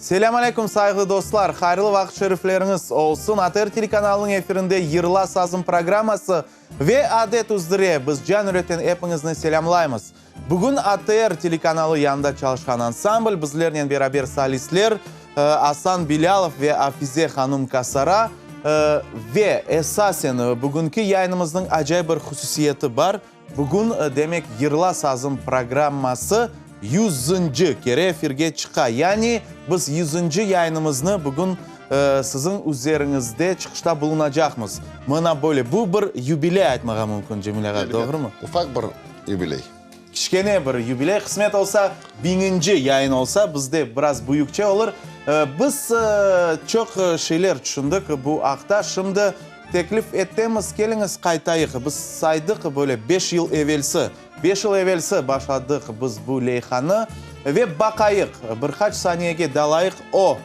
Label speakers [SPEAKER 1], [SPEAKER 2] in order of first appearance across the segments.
[SPEAKER 1] Selâm aleyküm, sayğılı dostlar! Hayırlı vaqıt şerifleriñiz olsun! ATR telekanalınıñ efirinde Yırla sazım programması ve adet üzdire biz can yürekten epiñizni selâmlaymız. Bugün ATR telekanalı yanında çalışqan ansambl, bizlernen beraber solistler Asan Bilâlov ve Afize hanum Kasara ve esasen bugünki yayınımıznıñ acayip bir hususiyeti bar, Bugün, demek, Yırla sazım programması yüzünci kere efirge çıqa. Yani biz yüzünci yayınımıznı bugün siziñ üzeriñizde çıqışta bulunacaqmız. Mına böyle. Bu bir yubiley aytmağa mümkün, Cemil ağa, doğrumı?
[SPEAKER 2] Ufaq bir yubiley.
[SPEAKER 1] Kiçkene bir yubiley. Qısmet olsa, biñinci yayın olsa, bizde biraz büyükçe olur. Biz çoq şeyler tüşündik bu aqta. Şimdi Teklif etemiz, keliñiz qaytayıq. Biz saydıq, böyle beş yıl evelsi, beş yıl evelsi başladıq biz bu leyhanı ve baqayıq, bir qaç saniyege dalayıq o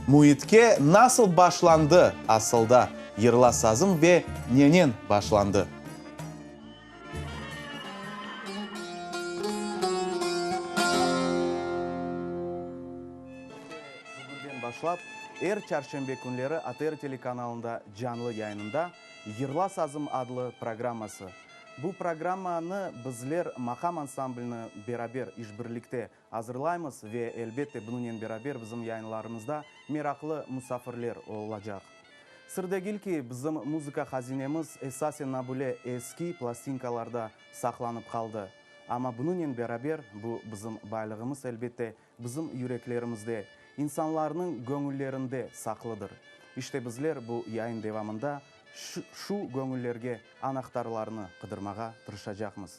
[SPEAKER 1] müitke, nasıl başlandı asılda Yırla sazım ve nenen başlandı. Bugünden başlap, er çarşenbe künleri ATR telekanalında canlı yayınında Yırla sazım adlı programması. Bu programmanı bizler Maqam ansamblini beraber, işbirlikte azırlaymız ve, elbette, bunıñen beraber bizim yayınlarımızda meraqlı musafirler olacaq. Sır degil ki, bizim muzıka hazinemiz esasen nabule eski plastinkalarda saqlanıp qaldı. Amma bunıñen beraber bu bizim baylığımız, elbette, bizim yüreklerimizde, insanlarnıñ göñüllerinde saqlıdır. İşte bizler bu yayın devamında şu göñüllerge anahtarlarnı qıdırmağa tırışacaqmız.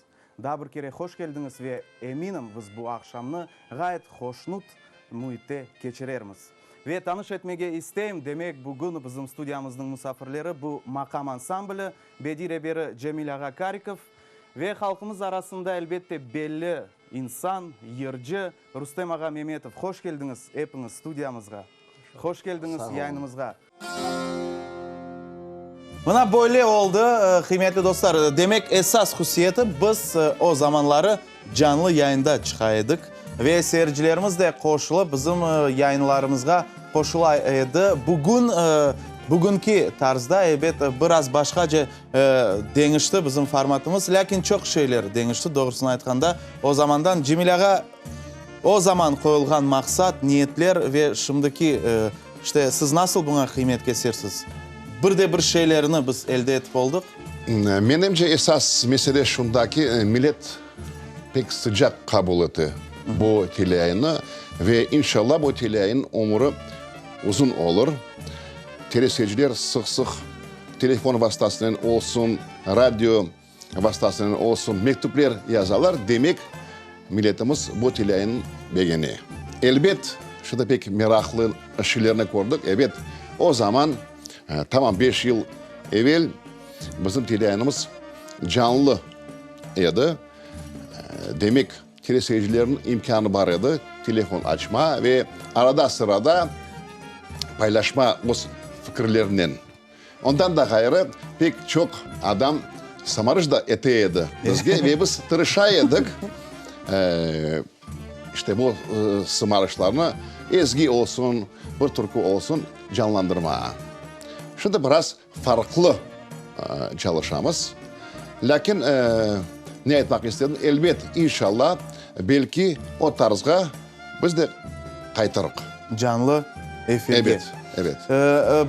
[SPEAKER 1] Daa bir kere hoş keldiñiz ve eminim biz bu aqşamnı ğayet hoşnut müitte keçirermiz. Ve tanış etmege isteyim, demek bugün bizim studiyamıznıñ musafirleri bu Maqam ansambli, bediy reberi Cemil ağa Karikov ve halqımız arasında elbette belli insan, yırcı Rustem ağa Memetov. Hoş keldiñiz epiñiz studiyamızğa. Hoş keldiñiz yayınımızğa. Mına böyle oldı, qıymetli dostlar. Demek, esas hususiyeti, biz o zamanları canlı yayında çıqa edik ve seyircilerimiz de qoşulıp bizim yayınlarımızğa qoşula edi. Bugün, bugünki tarzda, ebet, biraz başqace deñişti bizim formatımız, lâkin çoq şeyler deñişti, doğrusını aytqanda, o zamandan. Cemil ağa, o zaman qoyulğan maqsat, niyetler ve şimdiki İşte, siz nasıl buña qıymet kesersiz? Bir de bir şeylerni biz elde etip oldıq.
[SPEAKER 2] Menimce, esas mesele şunda ki, millet pek sıcaq qabul ete bu teleyayını ve inşallah bu teleyayın ömüri uzun olur. Teleseyirciler sıq-sıq telefon vastasınen olsun, radio vastasınen olsun mektüpler yazalar, demek, milletimiz bu telâyını begene. Elbet, şu da pek meraqlı şeylerni kördik, ebet, o zaman, tamam beş yıl evel bizim telâyınımız canlı edi, demek, teleseyircilerniñ imkânı bar edi telefon açma ve arada-sırada paylaşma öz fikirlerinen. Ondan da ğayrı, pek çoq adam sımarış da ete edi bizge ve biz tırışa edik, işte bu sımarışlarnı, ezgi olsun, bir türkü olsun, canlandırmağa. Şimdi biraz farqlı çalışamız. Lâkin, ne aytmaq istedim, elbet, inşallah, belki o tarzğa Biz de qaytarıq.
[SPEAKER 1] Canlı efirge.
[SPEAKER 2] Ebet, ebet.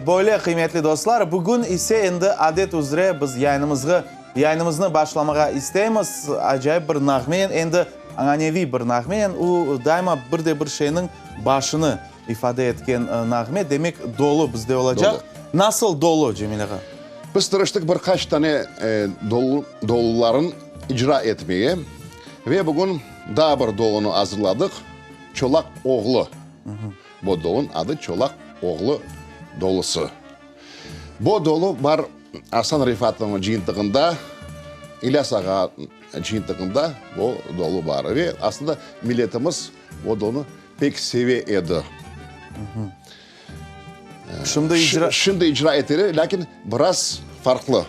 [SPEAKER 1] Böyle, qıymetli dostlar, bugün ise endi adet üzre biz yayınımızğı, yayınımıznı başlamağa isteymiz. Acayip bir nağmenen, endi añaneviy bir nağmenen, u daima bir de bir şeyniñ başını ifade etken nağme. Demek, dolu bizde olacaq.
[SPEAKER 2] Dolu.
[SPEAKER 1] Nasıl dolu, Cemil ağa?
[SPEAKER 2] Biz tırıştıq bir qaç tane dolu, doluların icra etmege. Ve bugün daa bir dolunı azırladıq, Çolaq oğlu. Bu dolunıñ adı Çolaq oğlu dolusı. Bu dolu bar Asan Refatnıñ cıyıntığında, İlyas ağa cıyıntığında bu dolu bar. Ve aslında milletimiz bu dolunı pek seve edi.
[SPEAKER 1] Şimdi icra...
[SPEAKER 2] Şimdi icra eteler, lâkin biraz farqlı.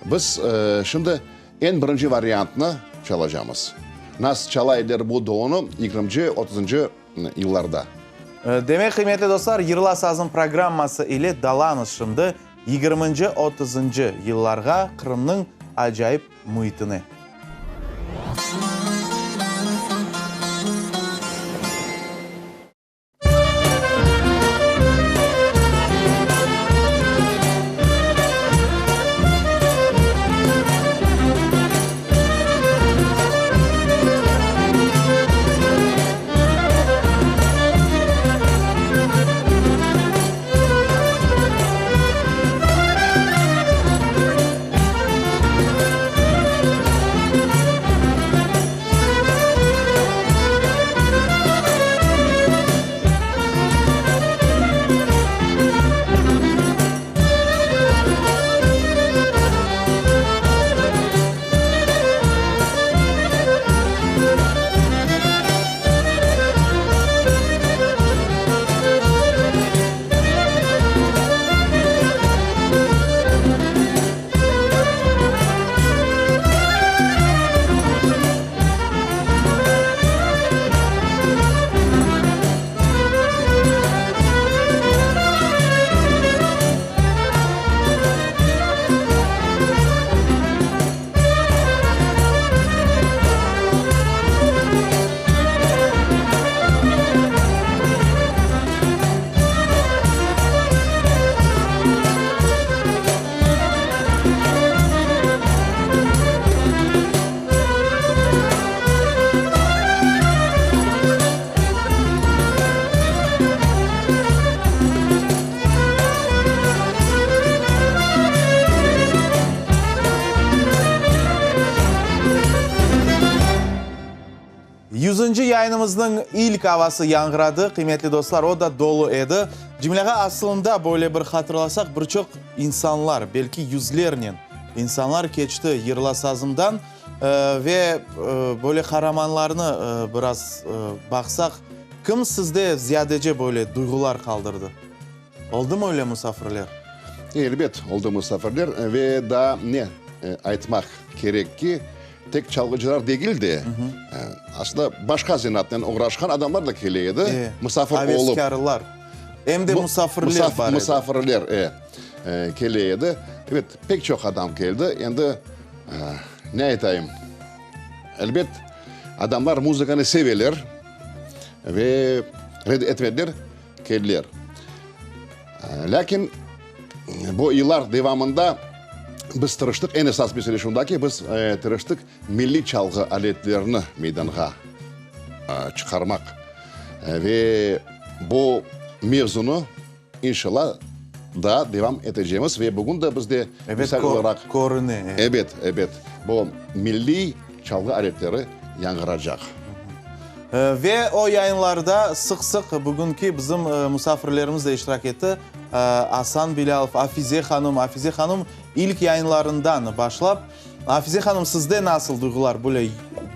[SPEAKER 2] Biz şimdi Eñ birinci variantnı çalacamız. Nasıl çala ediler bu dolunı yigirminci, otuzıncı yıllarda.
[SPEAKER 1] Demek, qıymetli dostlar, Yırla sazım programması ile dalamız şimdi yigirminci, otuzıncı yıllarğa, Qırımnıñ acayip müitine. Yüzünci yayınımıznıñ ilk avası yañğıradı, qıymetli dostlar, o da dolu edi. Cemil ağa, asılında böyle bir hatırlasaq, bir çoq insanlar, belki yüzlernen insanlar keçti Yırla sazımdan ve böyle qaramanlarnı biraz baqsaq, kim sizde ziyadece böyle duyğular qaldırdı? Oldumı öyle musafirler?
[SPEAKER 2] Elbet, oldı musafirler ve daa ne aytmaq kerek ki, tek çalğıcılar degil de, aslında başqa zenaatnen oğraşqan adamlar da kele edi, musafir olıp.
[SPEAKER 1] Aveskârlar, em de musafirler bar edi.
[SPEAKER 2] Musafirler, e, kele edi. Evet, pek çoq adam keldi. Endi ne aytayım, elbet, adamlar muzıkanı seveler ve red etmediler. Keldiler. Lâkin bu yıllar devamında biz tırıştıq, eñ esas mesele şunda ki, biz tırıştıq milliy çalğı aletlerini meydanğa çıqarmaq. Ve bu mevzunı, inşallah, daa devam etecemiz. Ve bugün de bizde misal olaraq.
[SPEAKER 1] Körüne.
[SPEAKER 2] Ebet, ebet. Bu milliy çalğı aletleri yañğıracaq.
[SPEAKER 1] Ve o yayınlarda sıq-sıq bugünki bizim musafirlerimiz de iştirak etti, Asan Bilâlov, Afize hanım. Afize hanım ilk yayınlarından başlap. Afize hanım, sizde nasıl duyğular, böyle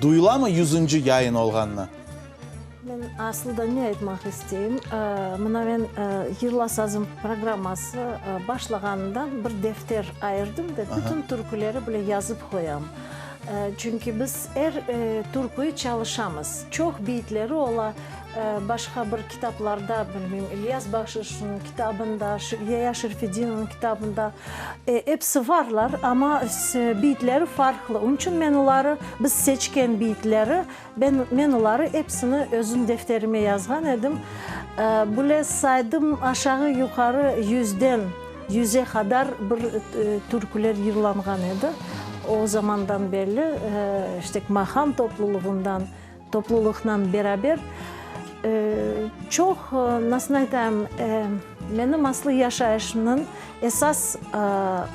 [SPEAKER 1] duyulamı yüzünci yayın olğanını?
[SPEAKER 3] Men aslı da ne aytmaq isteyim, mına men Yırla sazım programması başlağanından bir defter ayırdım da, bütün türküleri bile yazıp qoyam. Çünki biz er türküyü çalışamız. Çoq beyitleri ola, başqa bir kitaplarda, bilmeyim, İlyas Bahşışnıñ kitabında, Yaya Şerfedinovnıñ kitabında, episi varlar, amma beyitleri farqlı. Onıñ içün men oları, biz seçken beyitleri, ben, men oları episini özüm defterime yazğan edim. Böyle saydım, aşağı-yuqarı yüzden. Yüze qadar bir türküler yırlanğan edi. O zamandan berli, işte, maqam toplulığından, toplulıqnan beraber çoq, nasıl aytayım, menim aslı yaşayışımnıñ esas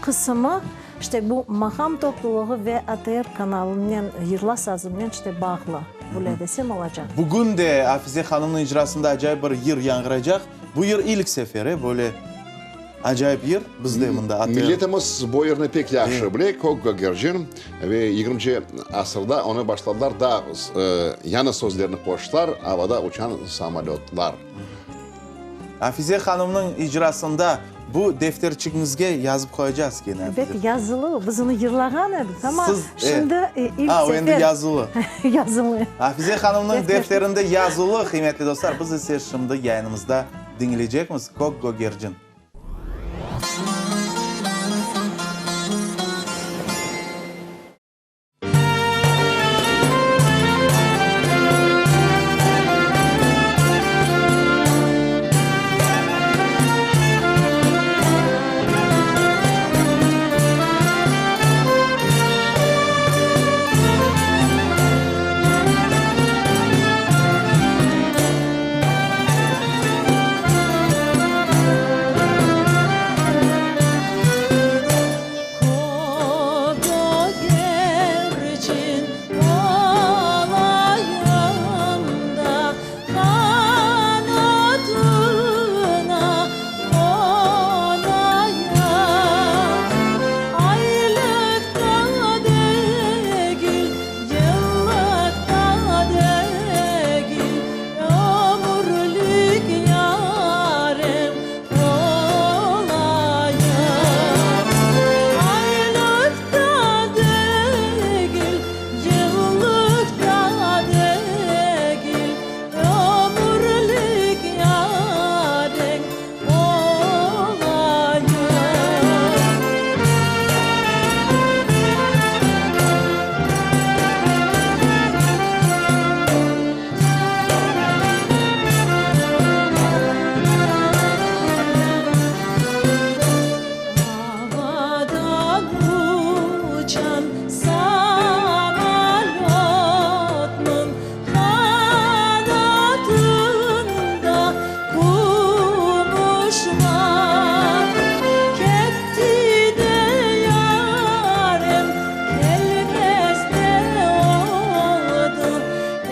[SPEAKER 3] qısımı, işte, bu maqam toplulığı ve ATR kanalınen, Yırla sazımnen, işte, bağlı, böyle desem olacaq.
[SPEAKER 1] Bugün de Afize hanımnıñ icrasında acayip bir yır yañğıraycaq. Bu yır ilk sefer, e, böyle acayip yır bizde mında ATR.
[SPEAKER 2] Milletimiz bu yırnı pek yahşı bile, Kök gögercin, ve yigirminci asırda onı başladılar, daa yañı sözlerni qoştılar, Avada uçan samolötlar.
[SPEAKER 1] Afize hanımnıñ icrasında. Bu defterçigiñizge yazıp qoyacağız kene.
[SPEAKER 3] Ebet, yazılı. Biz onı yırlağan edik, amma
[SPEAKER 1] Siz, e,
[SPEAKER 3] şimdi ilk
[SPEAKER 1] a, o endi
[SPEAKER 3] sefer
[SPEAKER 1] yazılı.
[SPEAKER 3] Yazılı.
[SPEAKER 1] Afize hanımnıñ
[SPEAKER 3] Defter.
[SPEAKER 1] defterinde yazılı, qıymetli dostlar. Biz ise şimdi yayınımızda diñleycekmiz Kök gögercin.
[SPEAKER 4] Kögerçin olayım da, Qanatına qonayım. Aylıq da degil, yıllıq da degil, Ömürlik yarem olayım. Aylıq da degil, yıllıq da degil, Ömürlik yarem olayım. Avadan uçan samolötnıñ qanatında kümüş bar. Ketti de yarem, kelmez de oldı,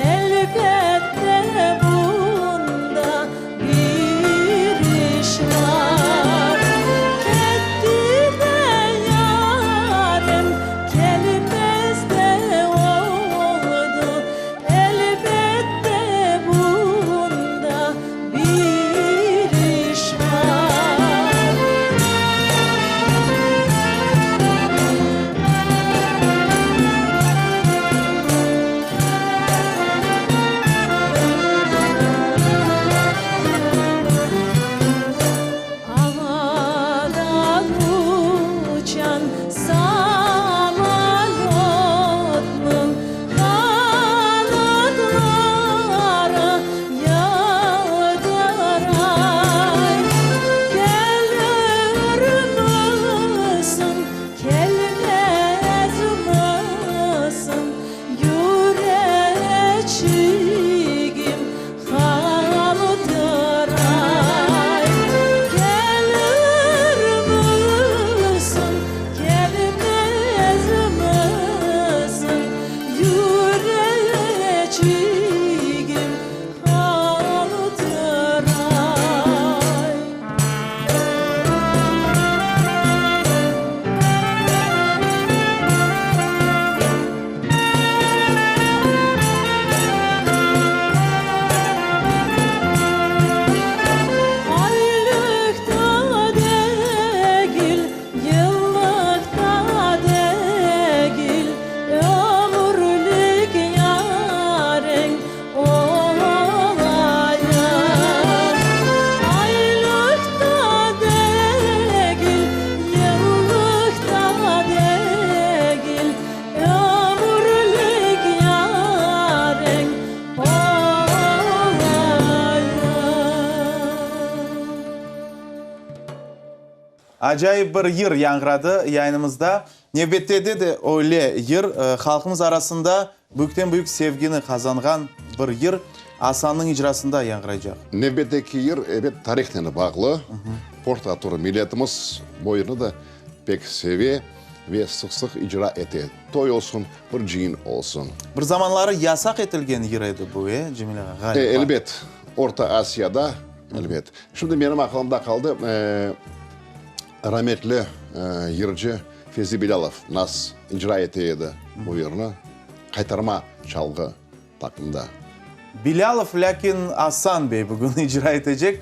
[SPEAKER 4] Elbette bunda bir iş bar. Ketti de yarem, kelmez de oldı, Elbette bunda bir iş bar. Avadan uçan samolötnıñ qanatları yaltıray. Kelir misin, kelmez misin, Yüreçigim qaltıray. Kelir misin, kelmez misin, Yüreçigim qaltıray. Aylıq da degil, yıllıq da degil, Ömürlik yarıñ olayım. Aylıq da degil, yıllıq da degil, Ömürlik yarıñ olayım.
[SPEAKER 1] Acayip bir yır yañğıradı yayınımızda. Nevbettede de öyle yır, halqımız arasında büyükten-büyük sevgini qazanğan bir yır Asannıñ icrasında yañğıraycaq.
[SPEAKER 2] Nevbetteki yır, ebet, tarihnen bağlı. Port-Artur milletimiz bu yırnı da pek seve ve sıq-sıq icra ete. Toy olsun, bir cıyın olsun.
[SPEAKER 1] Bir zamanları yasaq etilgen yır edi bu, e, Cemil ağa, ğaliba?
[SPEAKER 2] Elbet, Orta Asiyada, elbet. Şimdi menim aqılımda qaldı, rametli yırcı Fevzi Bilâlov nas icra ete edi bu yırnı, Qaytarma çalğı taqımda.
[SPEAKER 1] Bilâlov, lâkin Asan bey bugün icra etecek.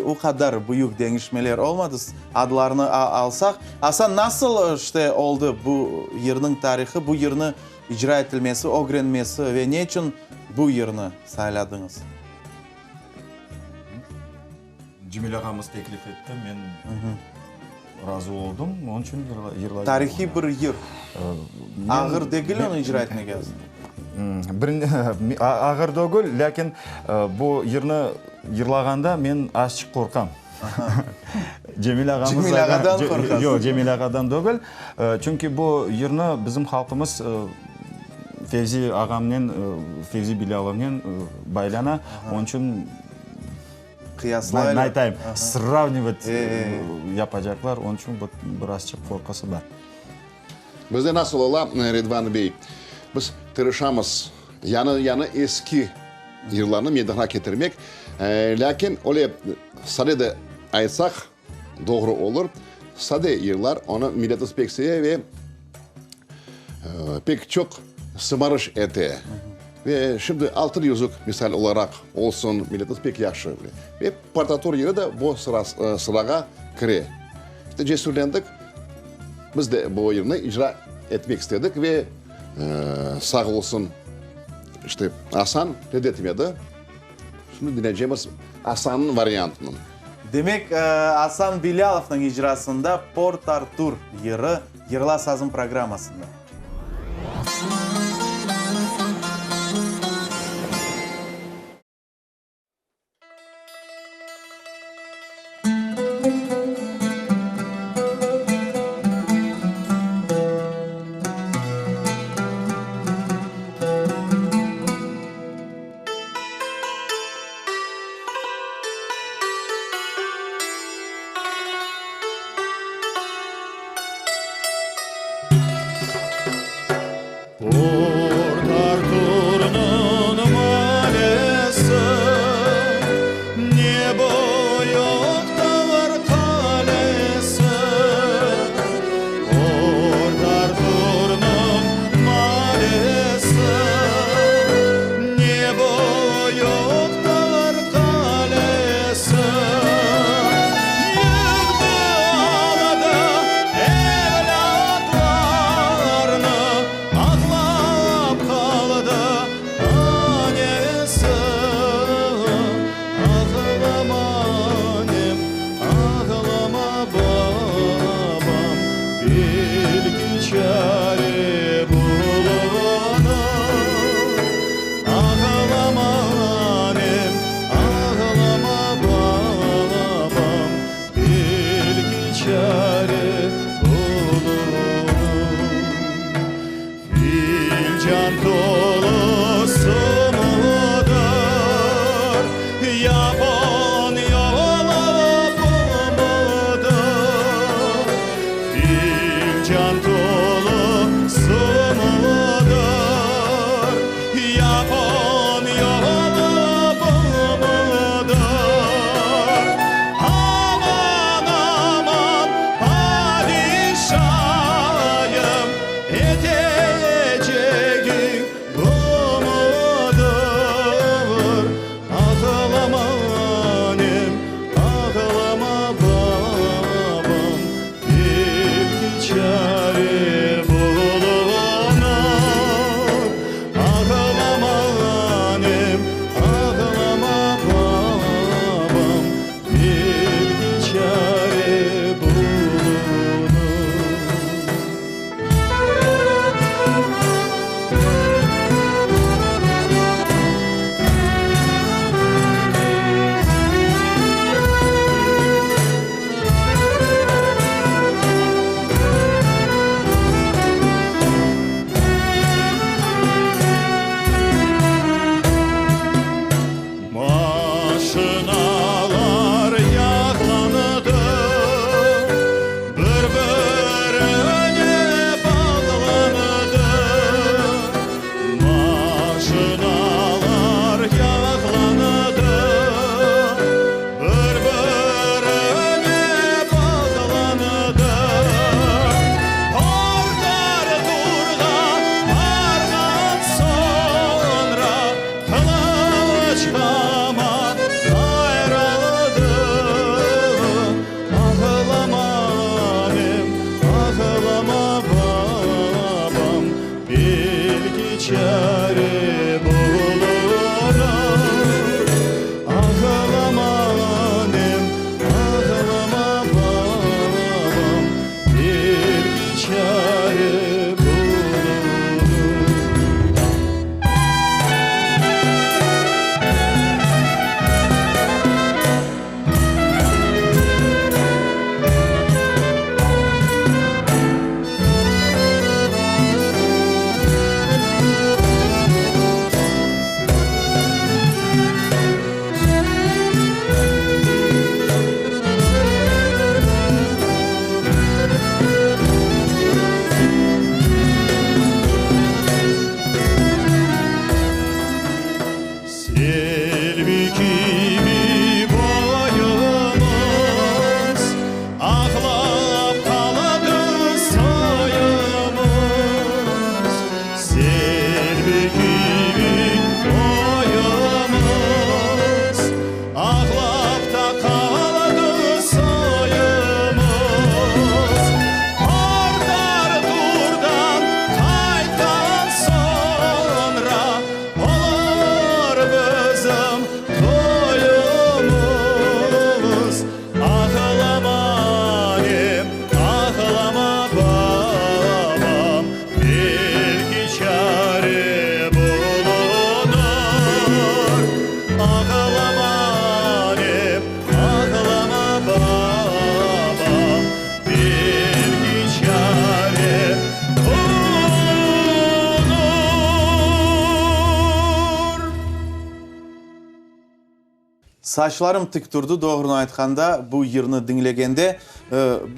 [SPEAKER 1] O qadar büyük deñişmeler olmadı, adlarını alsaq. Asan, nasıl işte oldı bu yırnıñ tarihı, bu yırnı icra etilmesi, ögrenmesi ve ne içün bu yırnı sayladıñız?
[SPEAKER 5] Cemil ağamız teklif etti, men razı oldım, onıñ içün yırlaycağım.
[SPEAKER 1] Tarihiy bir yır. Ağır degil onı icra etmege aslında?
[SPEAKER 5] Ağır degil, lâkin bu yırnı yırlağanda men azçıq qorqam. Cemil ağamız.
[SPEAKER 1] Cemil ağadan qorqasıñ?
[SPEAKER 5] Yoq, Cemil ağadan degil. Çünki bu yırnı bizim halqımız Fevzi ağamnen, Fevzi Bilâlovnen baylana, onıñ içün.
[SPEAKER 1] Qıyaslaylar.
[SPEAKER 5] Ne aytayım, sravnivat yapacaqlar, onıñ içün birazçıq qorqusı bar.
[SPEAKER 2] Bizde nasıl ola, Ridvan bey, biz tırışamız yañı-yañı eski yırlarnı meydanğa ketirmek, lâkin öyle sade de aytsaq doğru olur, sade yırlar, onı milletimiz pek seve ve pek çoq sımarış ete. Ve şimdi Altın yüzük misal olaraq olsun, milletimiz pek yahşı bile. Ve Port-Artur yırı da bu sırağa kire. İşte cesürlendik, biz de bu yırnı icra etmek istedik ve sağ olsun, işte Asan red etmedi. Şimdi diñleycemiz Asannıñ variantını.
[SPEAKER 1] Demek, Asan Bilâlovnıñ icrasında Port-Artur yırı Yırla sazım programmasında. Saçlarım tik turdı, doğrunı aytqanda, bu yırnı diñlegende.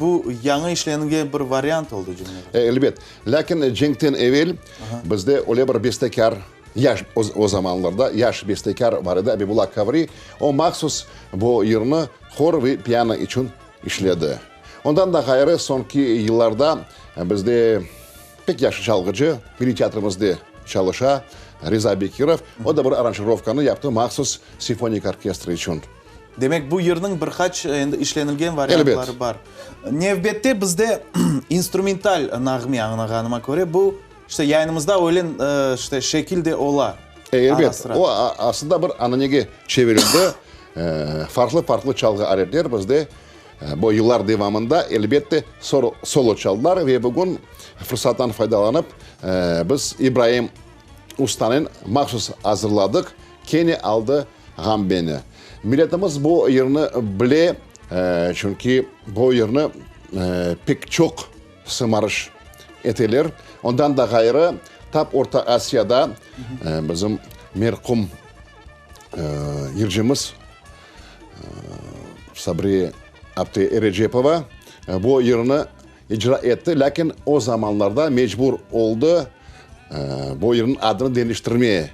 [SPEAKER 1] Bu yañı işlengen bir variant oldı, Cemil ağa.
[SPEAKER 2] Elbet. Lâkin cenkten evel bizde öyle bir bestekâr, yaş, o zamanlarda yaş bestekâr bar edi, Abibulla Kavri. O mahsus bu yırnı hor ve piano içün işledi. Ondan da ğayrı, soñki yıllarda bizde pek yahşı çalğıcı, Milliy teatrimizde çalışa, Riza Bekirov, o da bir aranjirovkanı yaptı mahsus simfonik orkestr içün.
[SPEAKER 1] Demek, bu yırnıñ bir qaç endi işlenilgen variantları bar. Nevbette bizde instrumental nağme, añlağanıma köre, bu, işte, yayınımızda öyle, işte, şekil de ola.
[SPEAKER 2] Elbet, o, aslında bir ananege çevirildi. Farqlı-farqlı çalğı aletler bizde bu yıllar devamında, elbette, solo çaldılar ve bugün fırsattan faydalanıp, biz İbraim ustanen mahsus azırladıq, Kene aldı ğam beni. Milletimiz bu yırnı bile, çünki bu yırnı pek çoq sımarış eteler. Ondan da ğayrı, tap Orta Asiyada bizim merqum yırcımız Sabriye apte Erecepova bu yırnı icra etti, lâkin o zamanlarda mecbur oldı bu yırnıñ adını deñiştirmeye.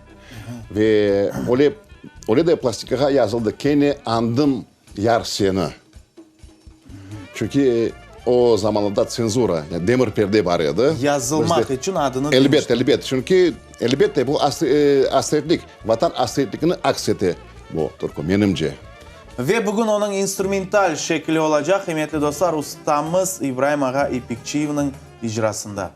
[SPEAKER 2] Ve öyle, öyle de plastikağa yazıldı, Kene andım yar seni. Çünki o zamanlarda tsenzura, yani demir perde bar edi.
[SPEAKER 1] Yazılmaq içün adını
[SPEAKER 2] Elbet, elbet. Çünki, elbette, bu asretlik, Vatan asretligini aks ete bu türkü, menimce.
[SPEAKER 1] Ve bugün onıñ instrumental şekili olacaq, qıymetli dostlar, ustamız İbraim ağa İpekçiyevniñ icrasında.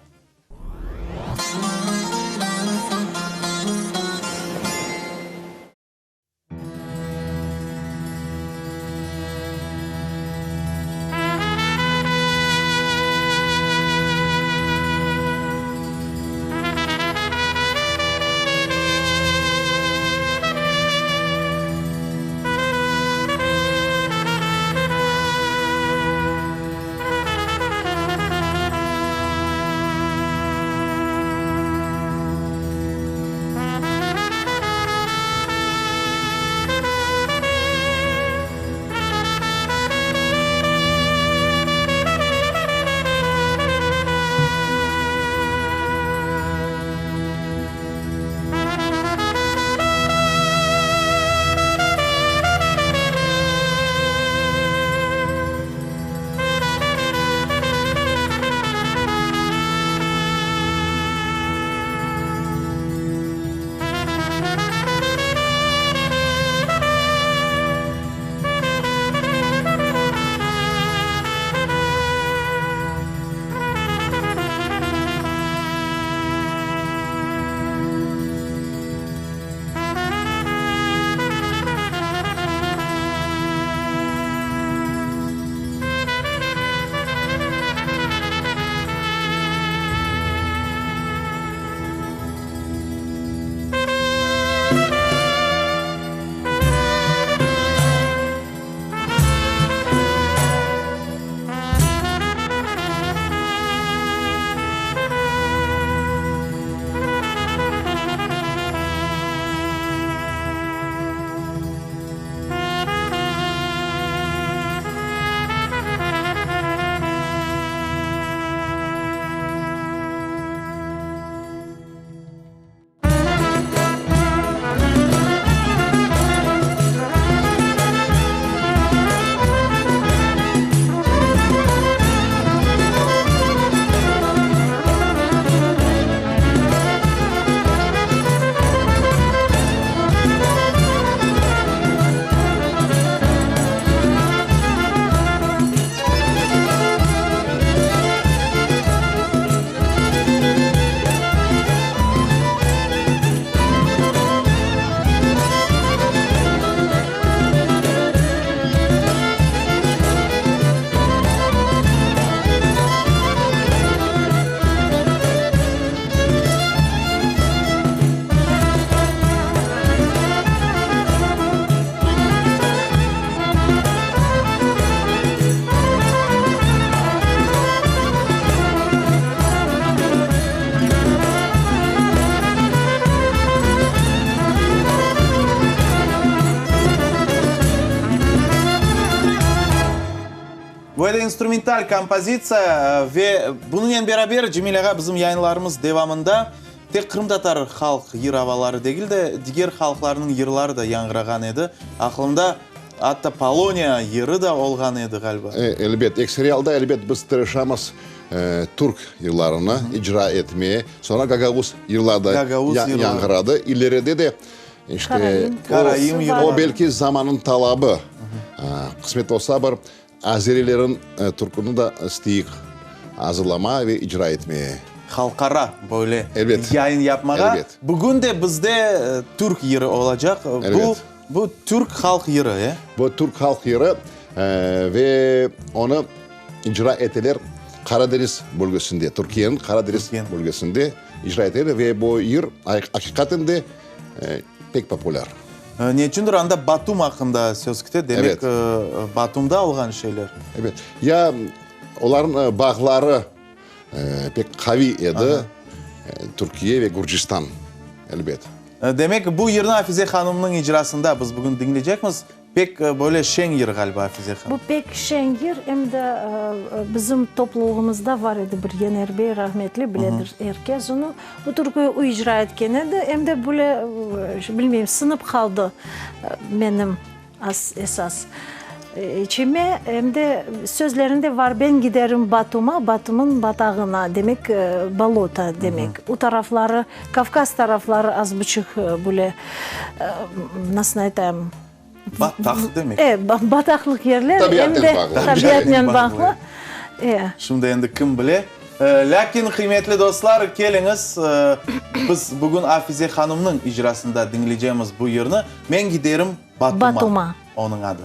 [SPEAKER 1] Bu edi instrumental kompozitsiya ve bunınen beraber, Cemil ağa, bizim yayınlarımız devamında tek qırımtatar halq yır avaları degil de, diger halqlarnıñ yırları da yañğırağan edi. Aqlımda, atta Poloniya yırı da olğan edi, ğaliba.
[SPEAKER 2] Elbet, ekseri alda, elbet, biz tırışamız türk yırlarını icra etmeye. Soñra gagavuz yırlar da yañğıradı. İleride de işte o belki zamanıñ talabı. Qısmet olsa bir Azerilerin türküni da isteyik azırlama ve icra etmeye.
[SPEAKER 1] Halqara böyle yayın yapmağa. Bugün de bizde türk yırı olacaq. Bu, bu türk halq yırı, e?
[SPEAKER 2] Bu türk halq yırı ve onı icra eteler Qaradeñiz bölgesinde, Türkiyeniñ Qaradeñiz bölgesinde icra eteler ve bu yır aqiqaten de pek populâr.
[SPEAKER 1] Ne içündir anda Batum aqqında söz kete, demek, Batumda olğan şeyler.
[SPEAKER 2] Ebet. Ya olarnıñ bağları pek qaviy edi, Türkiye ve Gürcistan, elbet.
[SPEAKER 1] Demek, bu yırnı Afize hanımnıñ icrasında biz bugün diñleycekmiz. Pek böyle şeñ yır ğaliba, Afize hanım.
[SPEAKER 3] Bu pek şeñ yır, em de bizim topluluğımızda var edi bir Yener bey, rahmetli, biledir er kes onı. Bu türküyü o icra etken edi, em de böyle, bilmeyim, sınıp qaldı menim esas içime. Em de sözlerinde var, Ben giderim Batuma, Batumın batağına, demek, bolota demek. O tarafları, Kavkaz tarafları az buçuq böyle, nasıl aytayım,
[SPEAKER 1] Bataq demek.
[SPEAKER 3] E, bataqlıq yerler.
[SPEAKER 2] Tabiatnen bağlı.
[SPEAKER 3] Tabiatnen bağlı. E.
[SPEAKER 1] Şimdi endi kim bile. Lâkin, qıymetli dostlar, keliñiz, biz bugün Afize hanımnıñ icrasında diñleycemiz bu yırnı, Men giderim Batuma.
[SPEAKER 3] Batuma.
[SPEAKER 1] Onıñ adı.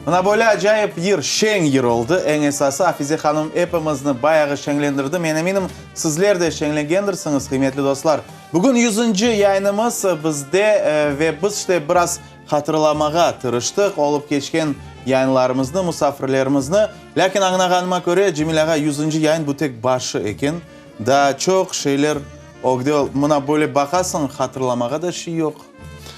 [SPEAKER 1] Mına böyle acayip yır, şeñ yır oldı. Eñ esası, Afize hanım epimizni bayağı şeñlendirdi. Men eminim, sizler de şeñlengendirsiñiz, qıymetli dostlar. Bugün yüzünci yayınımız bizde ve biz işte biraz hatırlamağa tırıştıq olıp keçken yayınlarımıznı, musafirlerimizni. Lâkin añlağanıma köre, Cemil ağa, yüzünci yayın bu tek başı eken. Daa çoq şeyler ögde. Mına böyle baqasıñ, hatırlamağa da şey yoq.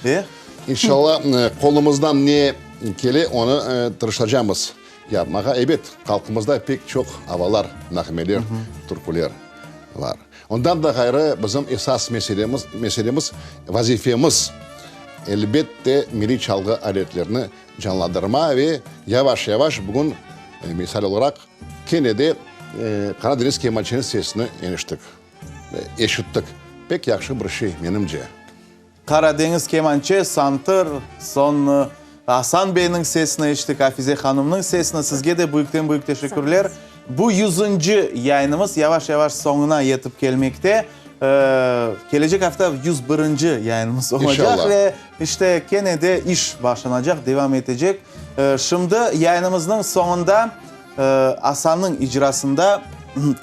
[SPEAKER 1] E?
[SPEAKER 2] İnşallah, qolumızdan ne kele, onı tırışacamız yapmağa. Ebet, halqımızda pek çoq avalar, nağmeler, türküler bar. Ondan da ğayrı, bizim esas meselemiz, meselemiz, vazifemiz, elbette, milliy çalğı aletlerini canlandırma ve yavaş-yavaş bugün, misal olaraq, kene de Qara deñiz kemançeniñ sesini eniştik, eşittik. Pek yahşı bir şey, menimce.
[SPEAKER 1] Qara deñiz kemançe, santır, soñ Asan beyniñ sesini eşittik, Afize hanımnıñ sesini. Sizge de büyükten-büyük teşekkürler. Bu yüzünci yayınımız yavaş-yavaş soñuna yetip kelmekte. Kelecek afta 101-nci yayınımız olacaq ve işte kene de iş başlanacaq, devam etecek. Şimdi yayınımıznıñ soñunda Asannıñ icrasında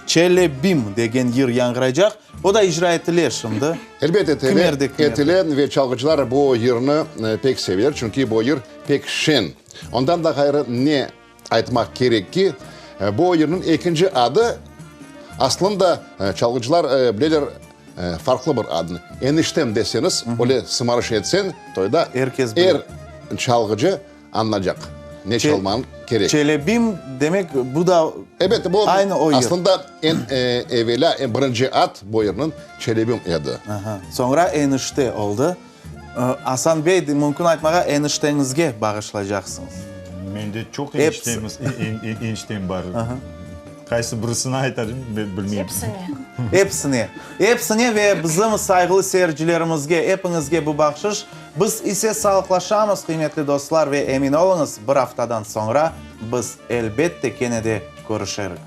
[SPEAKER 1] Çelebim degen yır yañğıraycaq. O da icra etile şimdi.
[SPEAKER 2] Elbet etile, etile ve çalğıcılar bu yırnı pek sever, çünki bu yır pek şeñ. Ondan da ğayrı ne aytmaq kerek ki, bu yırnıñ ekinci adı, aslında çalğıcılar bileler farqlı bir adını. Eniştem deseñiz, öyle sımarış etseñ toyda, er çalğıcı Añlacaq, ne çalmañ kerek.
[SPEAKER 1] Çelebim, demek, bu da
[SPEAKER 2] Ebet, bu
[SPEAKER 1] aynı o yır.
[SPEAKER 2] Aslında eñ evelâ, eñ birinci ad bu yırnıñ Çelebim edi.
[SPEAKER 1] Aha, soñra Enişte oldı. Asan bey, mümkün aytmağa, enişteñizge bağışlaycaqsıñız.
[SPEAKER 5] Mende çoq eniştemiz, eniştem bar. Qaysı birisini aytarım, ben bilmeyim.
[SPEAKER 3] Epsine.
[SPEAKER 1] Epsine. Epsine ve bizim sayğılı seyircilerimizge, epiñizge bu bahşış. Biz ise sağlıqlaşamız, qıymetli dostlar, ve emin oluñız, bir aftadan soñra biz elbette kene de körüşerik.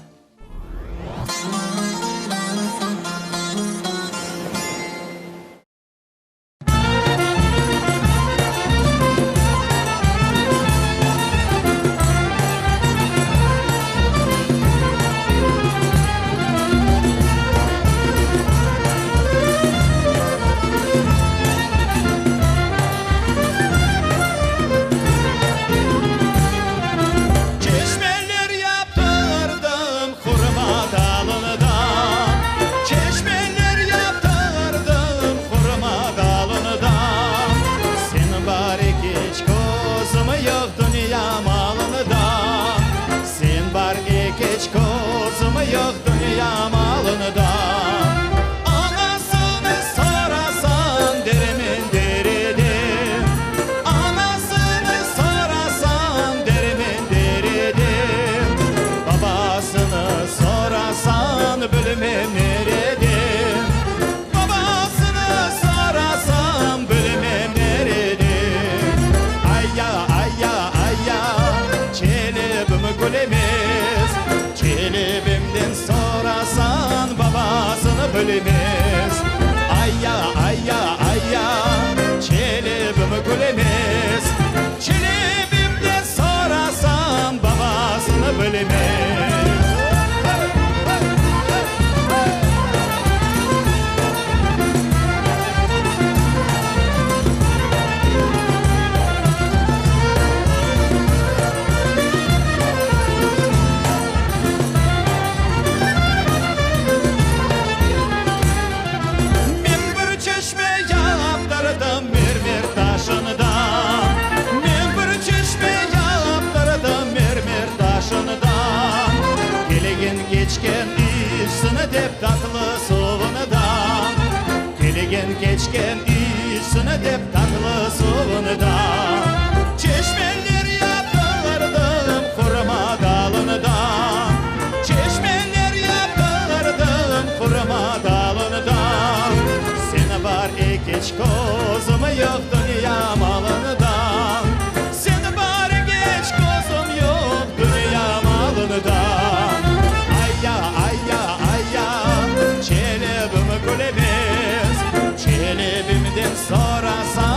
[SPEAKER 6] Çeşmeler yaptırdım hurma dalından, Çeşmeler yaptırdım hurma dalından. Sen bar ekeç közüm yoq dünya malında, Sen bar ekeç közüm yoq dünya malında. Anasını sorasan dermen derede, Anasını sorasan dermen derede, Babasını sorasan bilmem nerede, Babasını sorasam bilmem nerede. Ayya, ayya, ayya, Çelebim gül emez, Çelebimden sorasan babasını bilmez. Ayya, ayya, ayya, Çelebim gül emez, Çelebimden sorasan babasını bilmez. Men bir çeşme yaptırdım mermer taşından, Men bir çeşme yaptırdım mermer taşından, Kelgen keçken içsin dep tatlı suvundan, Kelgen keçken içsin dep tatlı suvundan. Çeşmeler yaptırdım hurma dalından, Çeşmeler yaptırdım hurma dalından. Sen bar ekeç közüm yoq dünya malından, Sen bar ekeç közüm yoq dünya malından. Ayya, ayya, ayya, çelebim gül emez, Çelebimden sorasañ.